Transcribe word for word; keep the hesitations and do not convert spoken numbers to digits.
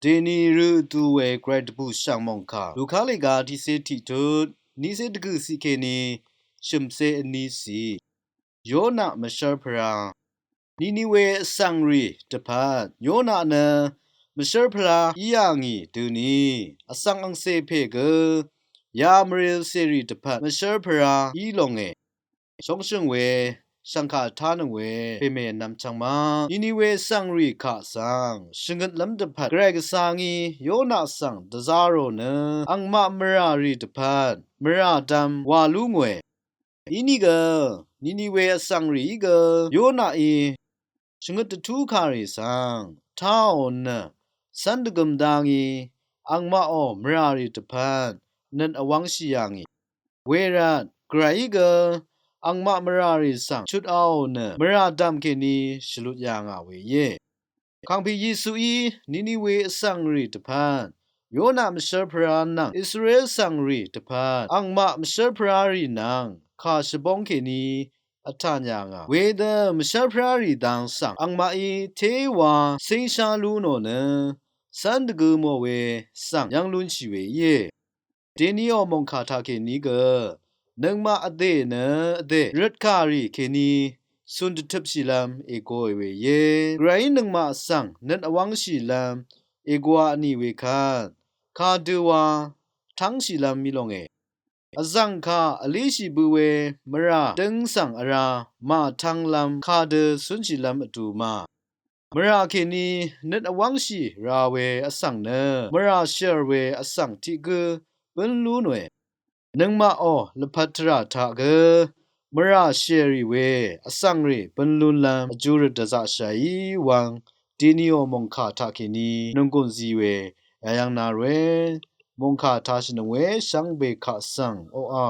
Dèni rø vdu we gvray dvbùshv̀ng mòngkà Luka lèga tiqcé tiqtut, niqcé dvgø̀ ciq kèní shø̀mcé vní ciq. Yona mvshv́rpvrá. Niniwe vsvng rì dvpvt Yona nø mvshv́rpvrá í yà ngì døni vsvng angcè pè gø ya mvril cèrì dvpvt mvshv́rpvrá í longe. Shóngshø̀ng we shv̀ngkà vtánøng we pèmè vnvm chvngmaq Niniwe vsvng rì kaq svng shvngøtlv́m dvpvt gvray gvsvngí Yona svng dvzá rò nø angmaq mvrà rì dvpvt mvrà dvm wà lú ngòe. Inìgø Niniwe vsvng rìí gø Yonaí shvngøt dvtú kàrì svng táò nø cv́n dvgøm dá ngí angmaqò mvrà rì dvpvt nøt vwv́ngshì yà ngì. Wervt gvrayí gø angmaq mvrà rì svng chutàò nø mvrà dv̀m kèní shvlut yà ngà we íe. Kàngpè Yesuí Niniwe vsvng rì dvpvt Yona mvshv́rpvrá nvng Israel vsvng rì dvpvt angmaq mvshv́rpvrá rì nvng kà shvbóng kèní vtàn yà ngà. Wedø mvshv́rpvrá rì dang svng angmaqí téwa céngshá lú nò nø cv́n dvgø mò we svng yv́ng lúnshì we íe. Dèniò mòngkà taqkèní gø nøngmaq vdè nø vdè røtkàrì kèní cùn dvtøpshìlv́m ègoì we íe. Gvrayí nøngmaq svng nøt vwv́ngshìlv́m ègoá vnì we kvt kadøwa tv́ngshìlv́m í longe. Vzv̀ngkà vlíshì bø we mvrà dǿng svng vrá màtv́nglv́m kadø cúnshìlv́m vdu ma. Mvrà kèní nøt vwv́ngshì ra we vsvng nø mvrà shèr we vsvng tiq gǿ bǿn lú nòe. Nøngmaqò lvpat tvrà taq gø mvrà shèrì we vsvng rì bǿn lúnlv́m vjúrøt dvzaqshàí wvng dèniò mòngkà taqkèní nònggùn zi we yayv́ng na ròe. Mòngkà tashìnøng we shvngbe kaq svng oqà